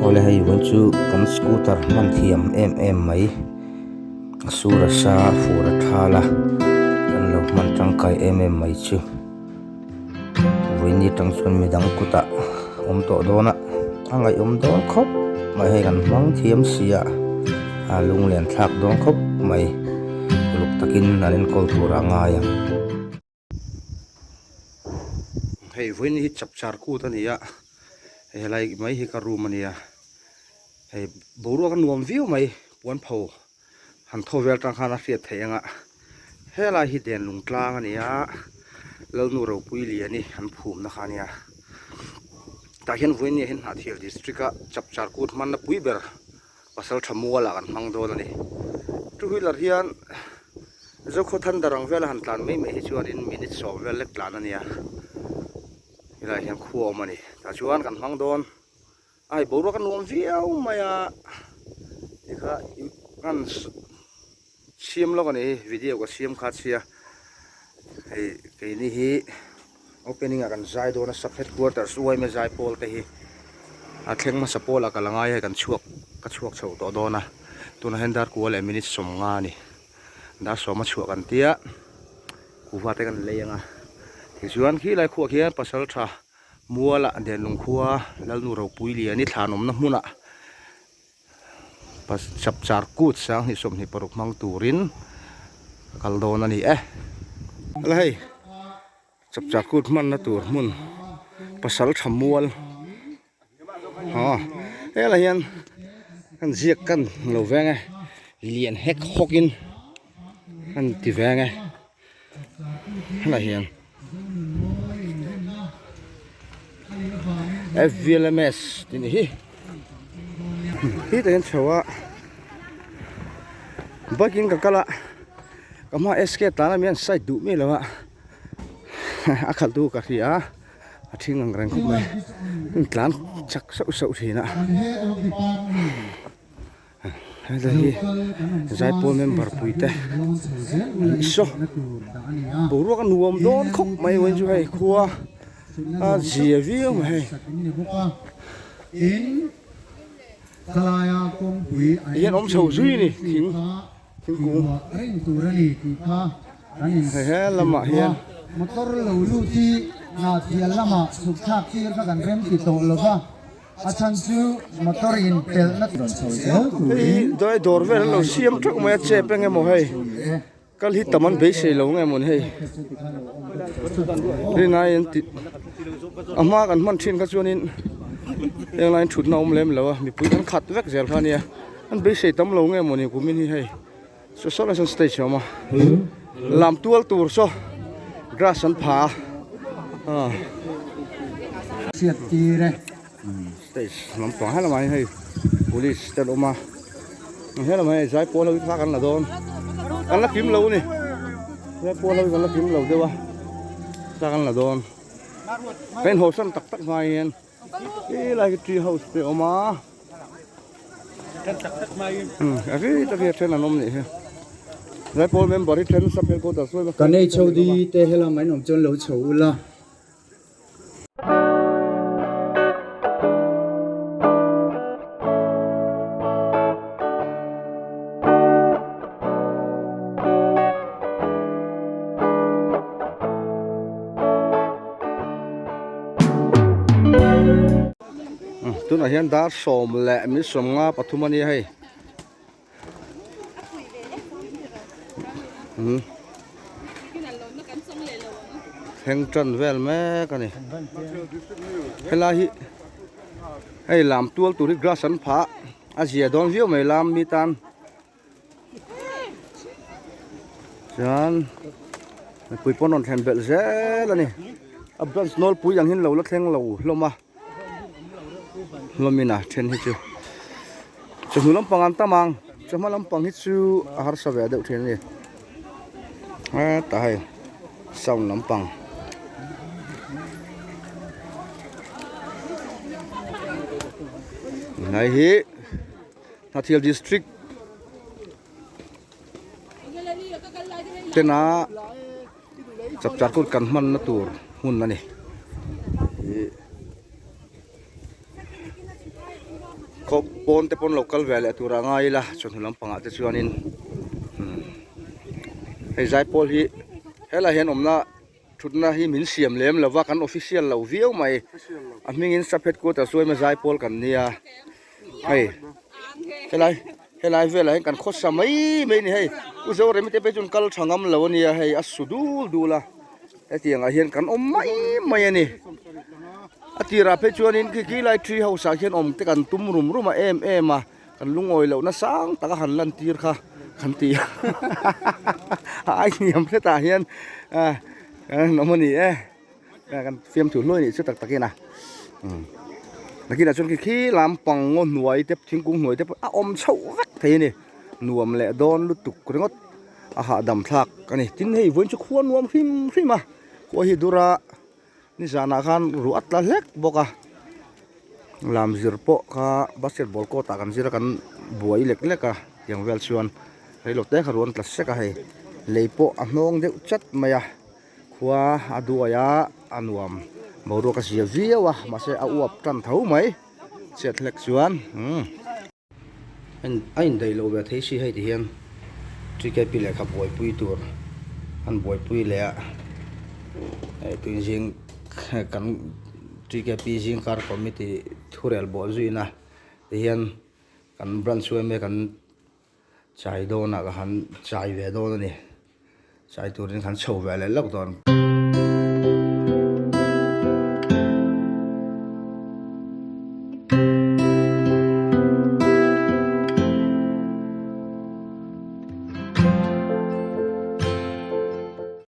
Awle hei vawiin chu kan scooter hman thiam em em mai a sur a sa fur a thal a kan lo hman tangkai em em mai chu vawiin atang chuan midang kutah awm tawh dawn a a ngaihawm dawn khawp mai hei kan hmang thiam si a a lunglen thlak dawn khawp mai uluk takin an enkawl tur a ngai ang. Hei vawiin hi chapchar kut a ni a hei helai mai hi ka room a ni a hei boruak a nuam viau mai puan pho han thaw vel tang khan a hriat theih ang a helai hi den lung tlang a ni a Lalnu Ropui Liani an phumna kha a nia tah hian vawiin ni ah hian Hnahthial district a chapchar kut hmanna pui ber pasal tha mual ah kan hmang dawn a ni two wheeler hian Zokhaw thunder ang vel a han tlan mai mai hi chuanin minute sawm vel lek tlan a nia helaiah hian khua a awm a ni tah chuan kan hmang dawn a hei boruak a nuam viau mai a tikha kan siam lawk a ni hi video ka siam kha chhia hei keini hi opening ah kan zai dawn a sub headquarters uaima zai pawl te hi a thleng hmasa pawl ah ka la ngai a hei kan chhuak ka chhuak chho tawh dawn a tunah hian dar kua leh minute sawmnga a ni. Dar sawma chhuah kan tia kuhva te kan lei anga tichuan khilai khuah khian pasal tha muala Denlung khua Lalnu Ropui Liani thlan awmna hmunah chapchar kut sanghnih 26 hmang turin ka kal dawn a ni e. Hala hei chapchar kut hmanna tur hmun pasal tha mual. Aw helai hian kan ziak kan lo veng e lian hek hawk in an ti veng e helai hian fvlms tih ni hi hetah hian chho a bike in ka kal a ka hma sk tlan a mi an side duh miah lo a a khalh tu ka hria a. A thing ang reng khawp mai in tlan chak sauh sauh thin a helai hi zaipawl member pui te an saw boruak a nuam dawn khawp mai vawiin chu hei khua a zia viau mai hei hian awm chho zui a ni thing thingkung Hei he lamah hian. Motor lo lut hi Hnahthial lamah chhuk thlak tir kha kan rem ti tawh lo va, a chhan chu motor in pelhna rawn chho zel turin Hei dawr dawr vel an lo siam teuh mai a chep eng emaw hei kal hi tam an beisei lo nge mawni hei rinai an ti a hma kan hman thin kha chuanin heng laiin thutna a awm lem lo a mipui kan khat vek zel kha ania an beisei tam lo nge mawni kumin hi hei. Saw saw lai sawn stage a awm a lam tual tur saw grass an pha a Hriat tir e. Stage lampang helamah hian hei police te an awm a helamah hian zaipawl ho hi thla kan la dawn kan la kim lo a ni zaipawl ho hi kan la kim lo deuh a thla kan la dawn ka inhawsan tak tak hma hian. Helai hi tree house te a awm a a ri tak hi a then an awm nih hi zaipawl member hi then sub headquarters sawi Kan HOD te helam an awm chuan lo chho ula. Tunah hian dar 10:53 a nia hei thleng tan vel mek a ni helai hi hei lam tual tur hi grass an phah a zia dawn viau mai lam mi tan. Chuan mipui pawn rawn thlen belh zel a ni a branch nawlpui ang hian lo la thleng lo hlawm a hlawmin a then hi chu chawhnu lampang an tam ang chawhma lampang hi chu a harsa ve deuh thin a ni hetah hei sound lampang. Hei hi. Hnahthial District tena chapchar kut kan hmanna tur hmun a ni. Khaw pawn te pawn lo kal ve leh tur a ngai ila chawhnu lampangah te chuanin umm hei zaipawl hi helaiah hian awmna thutna hi min siam lem lo va kan official lo viau mai a hmingin sub headquarters uaima zaipawl kan nia hei helai helai velah hian kan khawsa mai mai a ni hei u Zoremi te phei chuan kal tha ngam lo a nia hei a su dul dul a. Hetiang ah hian kan awm mai mai a ni. A tirah phei chuanin khi khi lai tree house ah khian awm te kan tum rum rum a em em a, kan lungawi lohna sang taka han lan tir kha kan ti a a ai hniam hretah hian ah kan awm a ni e kan fiamthu hluai nih chu tak takin a nakinah chuan khi khi lampang ngaw hnuai te thingkung hnuai te pawh a awm chhoh vek thei a ni nuam leh dawn lutuk ringawt. A hahdam thlak a ni. Tin hei vawiin chu khua nuam hrim hrim a, khua hi dura nizanah khan ruah a tla hlek bawk a, lam zir pawh kha basketball court ah kan zir a kan buai lek lek a tiang vel chuan reilo te kha ruah an tla sek a hei lei pawh a hnawng deuh chat mai a, khua a duai a a nuam boruak a zia viau a mahse a uap tan tho mai chhiat hlek chuan umm. A indaih loh ve thei si hei ti hian TKP lehkha buaipui tur an buaipui leh a hei tun zing kan TKP zing kar committee thurel bawh zuina ti hian kan branch yma kan chai dawnah ka han chai ve dawn a ni chai turin kan chho ve leh lawk dawn.